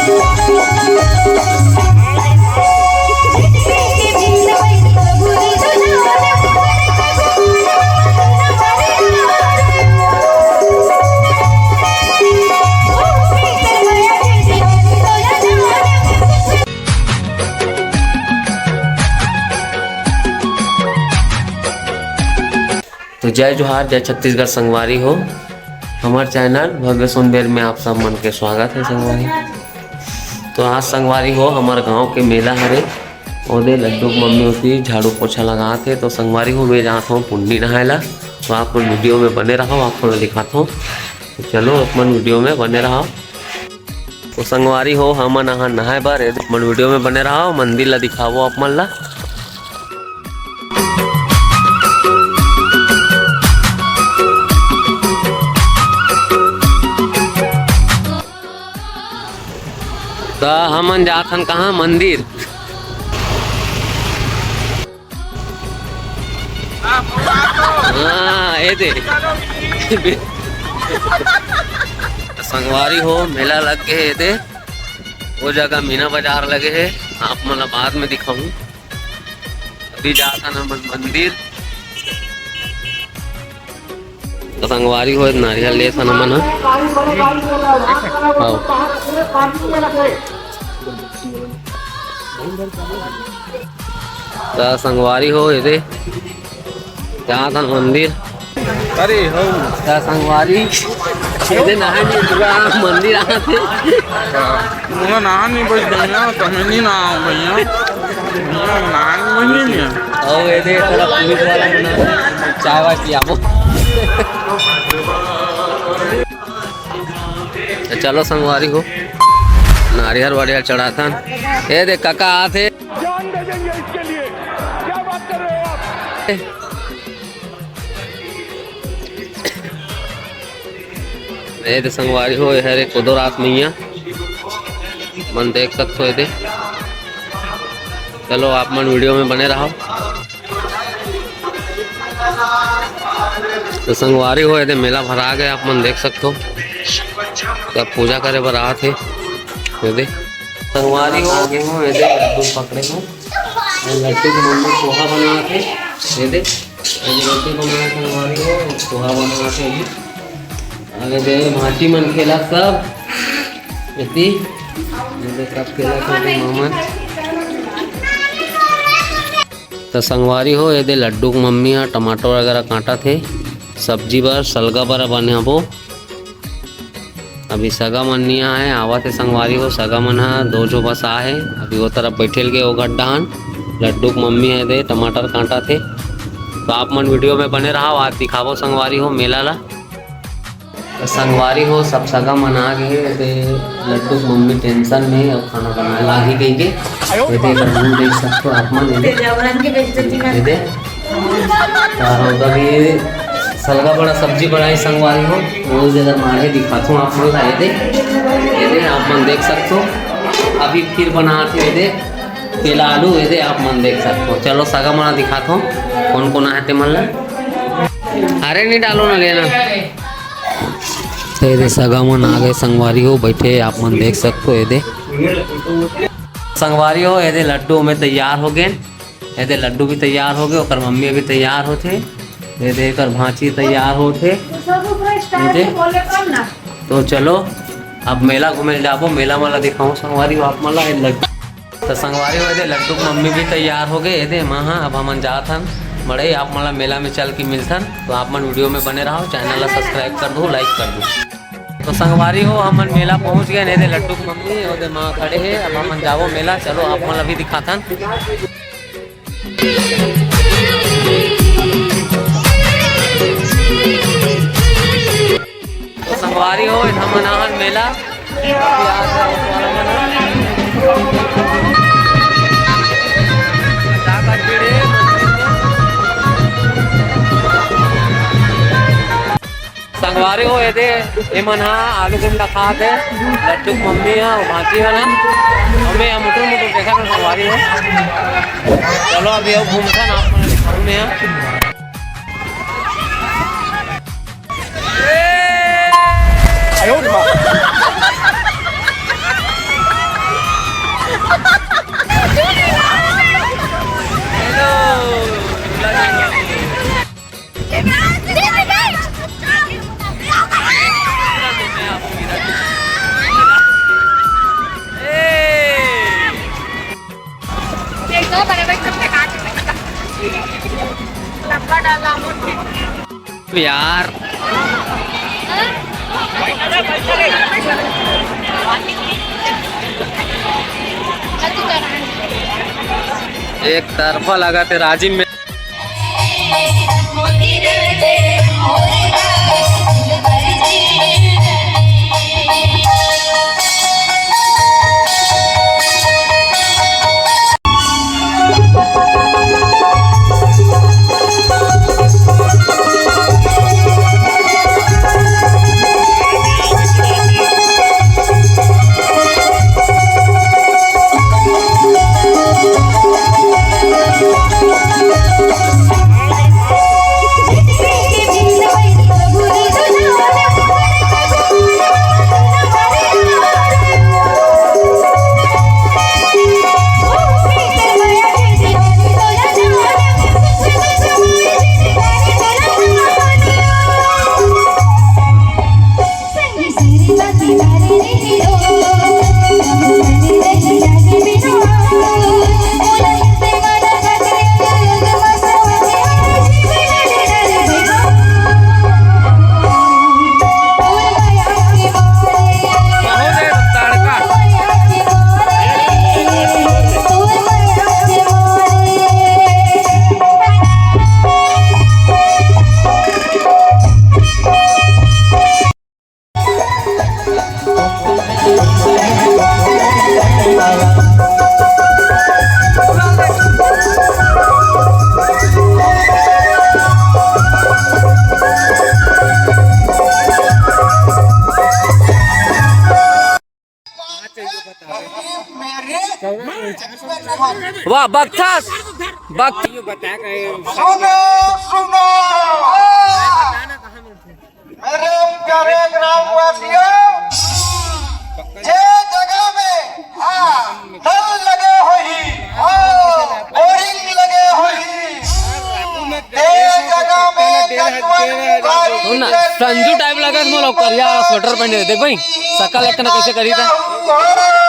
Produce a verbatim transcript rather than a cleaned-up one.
तो जय जोहार, जय छत्तीसगढ़ संगवारी हो। हमार चैनल भव्य सोनबेर में आप सब मन के स्वागत है संगवारी। तो आज संगवारी हो, हमार गांव के मेला हरे, ओदे लड्डू के मम्मी होती झाड़ू पोछा लगात हे। तो संगवारी हो, मैं जात हूँ पुन्नी नहाए ला, तो आप मन वीडियो में बने रहो, आप मन दिखात हूँ। तो चलो, आप मन वीडियो में बने रहो। तो संगवारी हो, हमन आहा नहाए बर, आप मन वीडियो में बने रहो, मंदिर ला दिखावो आप मन ला। त हमन जात हन कहाँ? मंदिर। हाँ, ए दे। संगवारी हो, मेला लग गे हे ए दे। वो जगह मीना बाजार लगे हे, आप मन ला बाद में दिखाहूँ। अभी जात हन हमन मंदिर। तो संगवारी हो, नारियल लेत हन हमन ह। हाँ। त संगवारी हो, ए दे जात हन मंदिर। अरे हो। त संगवारी, ए दे नहा नहीं पूरा मंदिर आत हे। मोला नहा नहीं बच भैया, तो मैं नहीं नहाऊँ भैया। भैया, नहा नहीं बच नहीं भैया। ओ, ए दे, तेरा पुलिस वाला मन चाय वाय पियाबो। तो चलो संगवारी हो, नारियल वारियल चढ़ाथन। ए दे, काका आत हे। जान दे देंगे इसके लिए। क्या बात कर रहे हो आप? ए दे संगवारी हो, ए हरे कोदोरात मैया, मन देख सकथो ए दे। चलो, आप मन वीडियो में बने रहो। तो संगवारी हो, ए दे मेला भरा गे, आप मन देख सकथो। सब पूजा करे बर आत हे, ए दे। संगवारी हो, आगे हो, ए दे लड्डू पकड़े हो। लड्डू के मम्मी पोहा बनात हे, ए दे। ए दे रोटी बनात हे संगवारी हो, पोहा बनात हे अभी। अरे दे, भांची मन खेला सब। एती। ए दे सब खेला सब मामन। त संगवारी हो, ए दे लड्डू के मम्मी ह टमाटर वगैरह काटत हे, सब्जी बर, सलगा बर बनाबो। अभी सगा मन नइ आए, आवत हे संगवारी हो, सगा मन ह दो झो बस आहे। अभी वो तरफ बैठे ल गे, वो गड्ढा हन। लड्डू के मम्मी ह ए दे टमाटर काटत हे। तो आप मन वीडियो में बने रहो, आज दिखाबो संगवारी हो मेला ला। त संगवारी हो, सब सगा मन आ गे हे, ए दे लड्डू के मम्मी tension में, अब खाना बनाए लागही कहिके। ए दे एकर मुंह देख सकथो आप मन, ए दे। ए दे। त ओकर भी सलगा बड़ा सब्जी बनाई संगवारी हो, वो जगह माढ़े दिखाथो आप मन ला, ए दे। ए दे, आप मन देख सकथो, अभी फिर बनात हे, ए दे, तेला आलू, ए दे, आप मन देख सकथो। चलो, सगा मन ला दिखाथो, कौन कौन आहे ते मन ला। अरे, नहीं डालो ना, लेना। तो ए दे सगा मन आ गे संगवारी हो, बैठे आप मन देख सकथो। ए दे संगवारी हो, ए दे लड्डू में तैयार हो गे, ए दे लड्डू भी तैयार हो गे, ओकर मम्मी भी तैयार होथे, ए दे एकर भांची तैयार होथे। ए दे, तो चलो अब मेला घूमे ल जाबो, मेला वाला दिखाऊं संगवारी हो आप मन ला। ए लड्डू तो संगवारी हो, ए दे लड्डू के मम्मी भी तैयार हो गे। ए दे माँ, हाँ, अब हमन जात हन मड़ई, आप मन ला मेला में चल के मिलथन। तो आप मन वीडियो में बने रहो, चैनल ला subscribe कर दो, like कर दो। तो संगवारी हो, हमन मेला पहुंच गे। ए दे लड्डू के मम्मी, ओ दे माँ खड़े हे। अब हमन जाबो मेला, चलो आप मन ला भी दिखाथन। तो संगवारी हो, हमन आहन मेला। संगवारी हो, ए दे, ए मन हा आलू गुंडा खात हे, लड्डू के मम्मी हा, अउ भांची हा ना, हमें हम मुटुर मुटुर देखा ना संगवारी हो। चलो, अभी अब घूमता ना आप मन दिखाऊं मैं हा। आयो रे माँ। यार, एक तरफा लगा थे राजिम में। वाह, बकथस, बक- सुनो, सुनो, मेरे प्यारे ग्रामवासियों, जे जगह में, हाँ, नल लगे होही, हाँ, बोरिंग लगे होही, ते जगह में नलवा सुन ना, संजू टाइप लगत मोला, करिया स्वेटर पहने, देख भाई, सकल एक ना कैसे करी था।